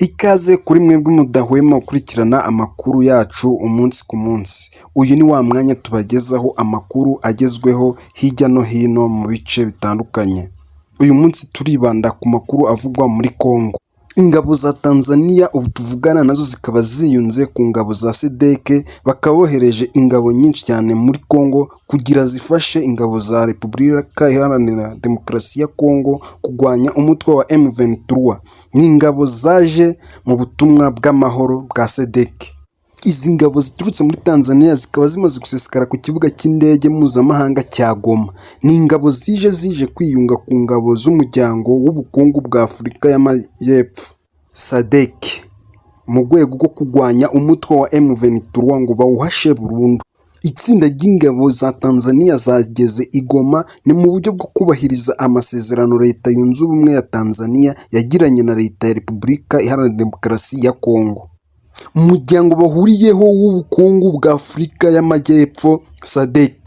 Ikaze kuri mwebwe mudahwema gukurikirana amakuru yacu umunsi ku munsi. Uyu ni wa mwanya tubagezaho amakuru agezweho hirya no hino mu bice bitandukanye. Uyu munsi turibanda ku makuru avugwa muri Congo. Ingabo za Tanzania ubu tuvugana nazo zikaba ziyunze ku ngabo za SADC, bakaba bohereje ingabo nyinshi cyane muri Congo kugira zifashe ingabo za Repubulika Iharanira Demokarasi ya Congo kurwanya umutwe wa M23. Ni ingabo zaje mu butumwa bw'amahoro bwa SADC. Izi ngabo ziturutse muri Tanzania zikaba zimaze gusesekara ku kibuga cy'indege mpuzamahanga cya Goma. Ni ingabo zije kwiyunga ku ngabo z'umuryango w'ubukungu bwa Afurika y'Amajyepfo SADC, mu rwego rwo kurwanya umutwe wa M23 ngo bawuhashe burundu. Itsinda ry'ingabo za Tanzania zageze i Goma ni mu buryo bwo kubahiriza amasezerano Leta Yunze Ubumwe ya Tanzania yagiranye na Leta ya Repubulika Iharanira Demokarasi ya Congo. Umuryango bahuriyeho w'ubukungu bwa Afurika y'Amajyepfo SADC.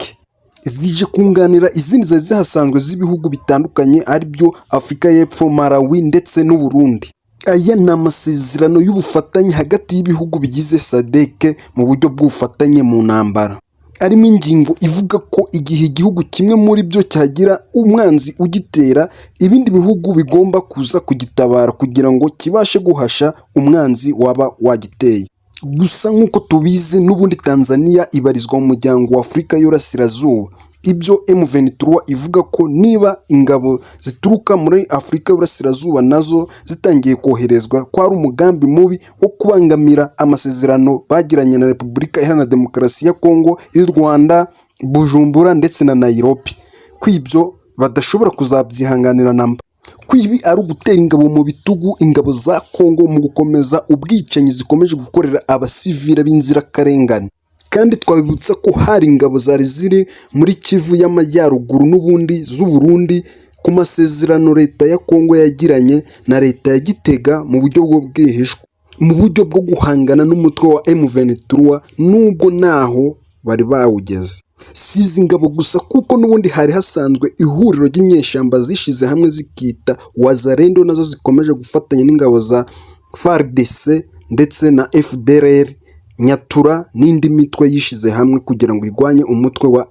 Zije kunganira izindi zari zihasanzwe z'ibihugu bitandukanye aribyo Afurika y'Epfo, Malawi ndetse n'u Burundi. Aya ni amasezerano y'ubufatanye hagati y'ibihugu bigize SADC mu buryo bw'ubufatanye mu ntambara. Arimo ingingo ivuga ko igihe igihugu kimwe muri byo cyagira umwanzi ugitera, ibindi bihugu bigomba kuza kugitabara kugira ngo kibashe guhasha umwanzi waba wagiteye. Gusa nk'uko tubizi, n'ubundi Tanzania ibarizwa mu muryango wa Afurika y'Iburasirazuba. Ibyo M23 ivuga ko niba ingabo zituruka muri Afurika y'Iburasirazuba nazo zitangiye koherezwa, ko ari umugambi mubi wo kubangamira amasezerano bagiranye na Repubulika Iharanira Demokarasi ya Congo, y'u Rwanda, Bujumbura ndetse na Nairobi. Ko ibyo badashobora kuzabyihanganira namba. Ko ibi ari ugutera ingabo mu bitugu ingabo za Congo mu gukomeza ubwicanyi zikomeje gukorera abasivile b'inzirakarengane. Kandi twabibutsa ko hari ingabo zari ziri muri Kivu y'Amajyaruguru n'ubundi z'u Burundi ku masezerano leta ya Congo yagiranye na leta ya Gitega mu buryo bw'ubwihishwa, mu buryo bwo guhangana n'umutwe wa M23 nubwo ntaho bari bawugeze. Si izi ngabo gusa, kuko n'ubundi hari hasanzwe ihuriro ry'inyeshyamba zishyize hamwe zikita Wazalendo, nazo zikomeje gufatanya n'ingabo za FARDC ndetse na FDLR, Nyatura n'indi mitwe yishyize hamwe kugira ngo irwanye umutwe wa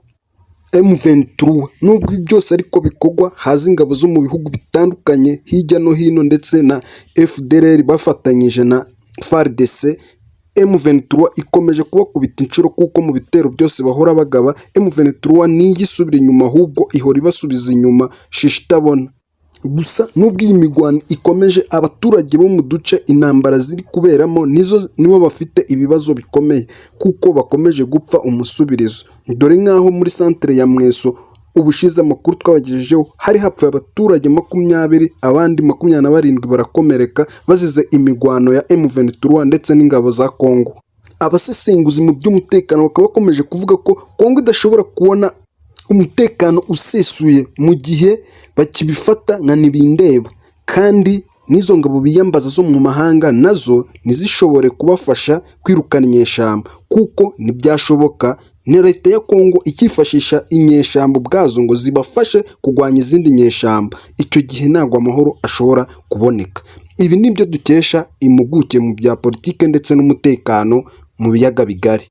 M23. Nubwo ibi byose ariko bikorwa, haza ingabo zo mu bihugu bitandukanye hirya no hino ndetse na FDLR bafatanyije na FARDC, M23 ikomeje kubakubita inshuro, kuko mu bitero byose bahora bagaba M23 ntijya isubira inyuma, ahubwo ihora ibasubiza inyuma shishi itabona. Gusa nubwo iyi mirwano ikomeje, abaturage bo mu duce intambara ziri kuberamo nizo nibo bafite ibibazo bikomeye, kuko bakomeje gupfa umusubirizo. Dore nk'aho muri santere ya Mweso ubushize amakuru twabagejejeho hari hapfuye abaturage 20, abandi 27 barakomereka bazize imirwano ya M23 ndetse n'ingabo za Congo. Abasesenguzi mu by'umutekano bakaba bakomeje kuvuga ko Congo idashobora kubona umutekano usesuye mu gihe bakibifata nka ntibindeba, kandi n'izo ngabo biyambaza zo mu mahanga nazo ntizishobore kubafasha kwirukana inyeshyamba, kuko ntibyashoboka na leta ya Congo ikifashisha inyeshyamba ubwazo ngo zibafashe kurwanya izindi nyeshyamba. Icyo gihe ntabwo amahoro ashobora kuboneka. Ibi ni byo dukesha impuguke mu bya politiki ndetse n'umutekano mu biyaga bigari.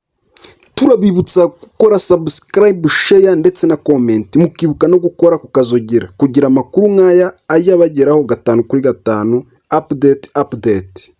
Turabibutsa gukora subscribe, share ndetse na comment, mukibuka no gukora ku kazogera kugira amakuru nk'aya ajye abageraho gatanu kuri gatanu, update update.